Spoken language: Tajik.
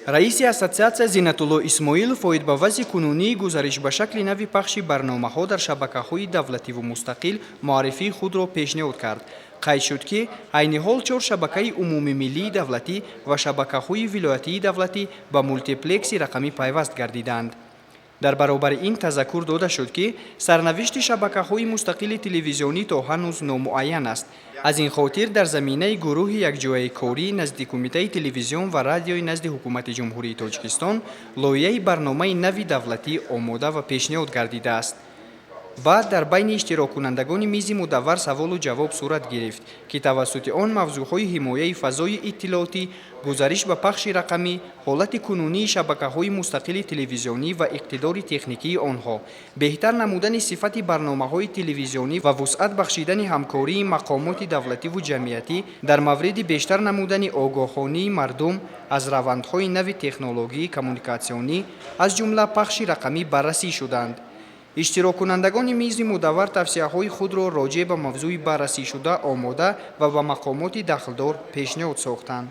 Раиси ассотсиатсия Зиннатулло Исмоилов оид ба вазъи кунунии гузариш ба шакли нави пахши барномаҳо дар шабакаҳои давлативу мустақил муаррифии худро пешниҳод кард. Қайд шуд, ки айни ҳол чор шабакаи умумимиллии давлатӣ ва шабакаҳои вилоятии давлатӣ ба мултиплекси рақамӣ пайваст гардиданд. Дар баробари ин тазаккур дода шуд, ки сарнавишти шабакаҳои мустақили телевизионӣ то ҳанӯз номуайян аст. Аз ин хотир дар заминаи гурӯҳи якҷояи корӣ назди Кумитаи телевизион ва радиои назди Ҳукумати Ҷумҳурии Тоҷикистон лоиҳаи барномаи нави давлатӣ омода ва пешниҳод гардидааст. Баъд дар байни иштироккунандагони мизи мудаввар саволу ҷавоб сурат гирифт, ки тавассути он мавзӯъҳои ҳимояи фазои иттилоотӣ, гузариш ба пахши рақамӣ, ҳолати кунунии шабакаҳои мустақили телевизионӣ ва иқтидори техникии онҳо, беҳтар намудани сифати барномаҳои телевизионӣ ва вусъат бахшидани ҳамкории мақомоти давлативу ҷамъиятӣ дар мавриди бештар намудани огоҳонии мардум аз равандҳои нави технологияи коммуникатсионӣ, аз ҷумла пахши рақамӣ, баррасӣ шуданд. Иштироккунандагони мизи мудаввар тавсияҳои худро роҷеъ ба мавзӯи баррасишуда омода ва ба мақомоти дахлдор пешниҳод сохтанд.